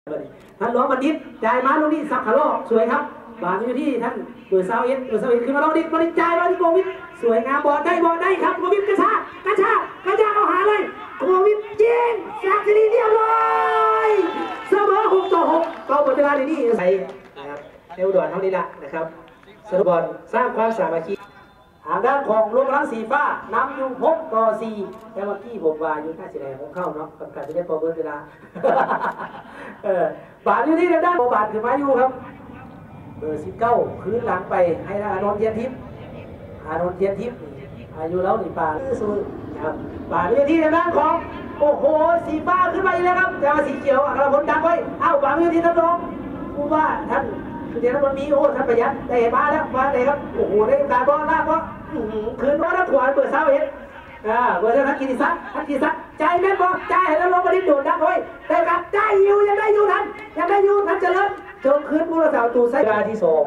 ບັດນີ້ ທ່ານຫຼວງບັນດິດ ຈ່າຍມາລູກນີ້ ສັບຂະລອກ ສວຍຄັບ ບານຢູ່ທີ່ທ່ານເບີຊາວເອັດ ເບີຊາວເອັດ ຂຶ້ນມາລອງດິດ ມາດິດ ຈ່າຍມາທີ່ໂກວິດ ສວຍງາມ ບອນໄດ້ ບອນໄດ້ຄັບ ໂກວິດ ກະຊາກ ກະຊາກ ກະຊາກ ເອົາຫາເລີຍ ໂກວິດ ຍິງ ສັກສິລິ ລຽບຮ້ອຍ ສະເໝີ ຫົກຕໍ່ຫົກ ເອົາໝົດເວລານີ້ ໃສ່ ນະຄັບ ໃນອຸດອນເຮົານີ້ລະນະຄັບ ສະໜູບອນ ສ້າງຄວາມສາມັກຄີ ທາງດ້ານຂອງລວມພະລັງສີຟ້ານຳຢູ່ ຫົກຕໍ່ສີ່ ແຕ່ວ່າກີ້ຜົມວ່າຢູ່ ໜ້າເສຍດາຍຂອງເຂົາເນາະ ກຳກັນຈະໄດ້ພໍເບິດເວລາ ເອີ ບານຢູ່ທີ່ທາງດ້ານ ບານຂຶ້ນມາຢູ່ຄັບ ເບີສິບເກົ້າ ຄືນຫຼັງໄປໃຫ້ອານົນ ທຽນທິບ ອານົນ ທຽນທິບ ອາຍຸລາວນີ້ປານຊື່ໆ ນະຄັບ ບານຢູ່ທີ່ທາງດ້ານຂອງ ໂອ້ໂຫ ສີຟ້າຂຶ້ນມາອີກແລ້ວຄັບ ແຕ່ວ່າສີຂຽວ ອັກຄະລະພົນ ດັກໄວ້ ເອົ້າ ບານຢູ່ທີ່ທ່ານຮອງ ຜູ້ວ່າທ່ານ ຄືເດນະມັນມີ ໂອ້ ທ່ານປະຢັດ ໄດ້ມາແລ້ວ ມາໄດ້ຄັບ ໂອ້ໂຫ ໄດ້ໂອກາດບໍ່ ລາກບໍ່ ອື ຄືນມາທາງຂວາ ເບີຊາວເອັດ ອ່າ ເບີຊາວ ທ່ານກິດຕິສັກ ທ່ານກິດຕິສັກ ຈ່າຍແມ່ນບໍ່ ຈ່າຍໃຫ້ລະລອງ ບໍ່ໄດ້ໂດນດັກໄວ້ ໄດ້ການ ຈ່າຍຢູ່ ຍັງໄດ້ຢູ່ທ່ານ ຍັງໄດ້ຢູ່ ທ່ານຈະເລີນ ສົ່ງຄືນຜູ້ຮັກສາປະຕູ ໃສ່ເວລາທີສອງ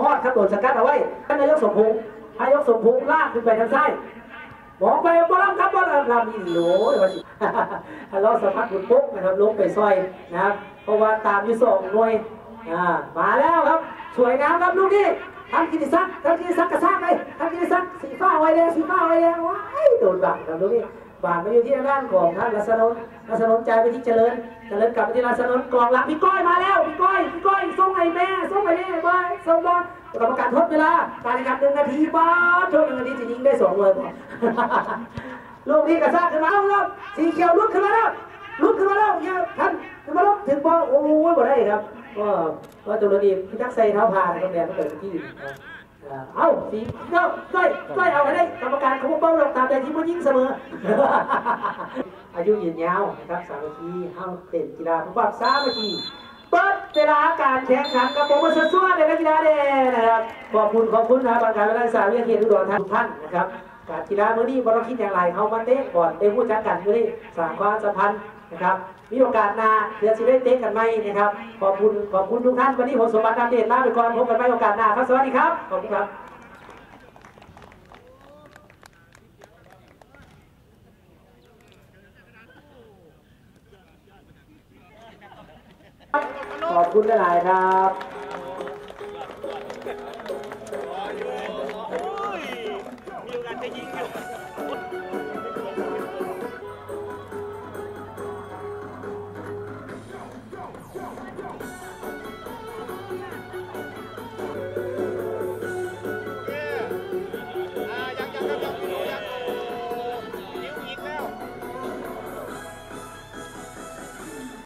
ຮອດຄັບ ໂດນສະກັດເອົາໄວ້ ທ່ານນາຍົກສົມພົງ ນາຍົກສົມພົງ ລາກຂຶ້ນໄປທາງຊ້າຍ ມອງໄປບໍ່ລຳຄັບ ບໍ່ລຳ ລຳອີ່ຫຼີ ໂອ້ຍ ວ່າຊິ ລອງສະພັດບຸນປົກນະຄັບ ລົງໄປຊ່ອຍນະຄັບ ເພາະວ່າຕາມຢູ່ສອງໜ່ວຍ ອ່າ ມາແລ້ວຄັບ ສວຍງາມຄັບລູກນີ້ ທ່ານກິດຕິສັກ ທ່ານກິດຕິສັກກະຊາກໄປ ທ່ານກິດຕິສັກ ສີຟ້າໄວແລ້ວ ສີຟ້າໄວແລ້ວ ວ້າຍ ໂດນບັງຄັບລູກນີ້ ບານມາຢູ່ທີ່ທາງດ້ານຂອງທ່ານລັດສະນົນ ລັດສະນົນ ຈ່າຍໄປທີ່ຈະເລີນ ຈະເລີນກັບໄປທີ່ລັດສະນົນ ກອງຫຼັງ ພີ່ກ້ອຍມາແລ້ວ ພີ່ກ້ອຍ ພີ່ກ້ອຍ ສົ່ງໃຫ້ແມ່ ສົ່ງໃຫ້ແມ່ ບາຍ ສົ່ງບາຍ ກຳມະການທົດເວລາ ການແຂ່ງຂັນໜຶ່ງນາທີ ບາດ ທົດໜຶ່ງນາທີ ຈະຍິງໄດ້ສອງໜ່ວຍບໍ່ ລູກນີ້ກະຊາກຂຶ້ນມາແລ້ວ ສີຂຽວຫຼຸດຂຶ້ນມາແລ້ວ ຫຼຸດຂຶ້ນມາແລ້ວ ເອີ ທ່ານ ຂຶ້ນມາແລ້ວ ຖືກບໍ່ ໂອ້ຍ ບໍ່ໄດ້ຄັບ ກໍ ກໍຕົວນີ້ຄືຈັກໃສ່ເທົ້າຜ້ານະຄັບ ແລ່ນມາເກີດກີ້ ເອີ ເອົ້າ ສີ ເອີ ຊ່ອຍ ຊ່ອຍເອົາໃຫ້ໄດ້ ກຳມະການເຂົາບໍ່ເປົ່າດອກ ຕາມໃດທີ່ບໍ່ຍິງສະເໝີ ອາຍຸຍືນຍາວນະຄັບ ສາມັກຄີ ເຮົາເປັນກິລາເພື່ອຄວາມສາມັກຄີ ເປີດເວລາການແຂ່ງຂັນກັບໂປຣໂມຊັນຊົ່ວໃນນັກກິລາແດ່ນະຄັບ ຂອບຄຸນ ຂອບຄຸນສະຖາບັນການກິລາສຶກສາວິທະຍາເຂດອຸດອນທານີທຸກທ່ານນະຄັບ ການກິລາມື້ນີ້ບໍ່ຕ້ອງຄິດຫຍັງຫຼາຍ ເຮົາມາເຕະບອນ ໄດ້ຮູ້ຈັກກັນມື້ນີ້ ສ້າງຄວາມສຳພັນນະຄັບ ມີໂອກາດໜ້າ ເພື່ອຊິໄດ້ເຕະກັນໃໝ່ນະຄັບ ຂອບຄຸນ ຂອບຄຸນທຸກທ່ານ ວັນນີ້ຜົນສົມບັດອັບເດດລາໄປກ່ອນ ພົບກັນໃໝ່ໂອກາດໜ້າຄັບ ສະຫວັດດີຄັບ ຂອບຄຸນຄັບ ຂອບຄຸນຫຼາຍໆ ຄັບ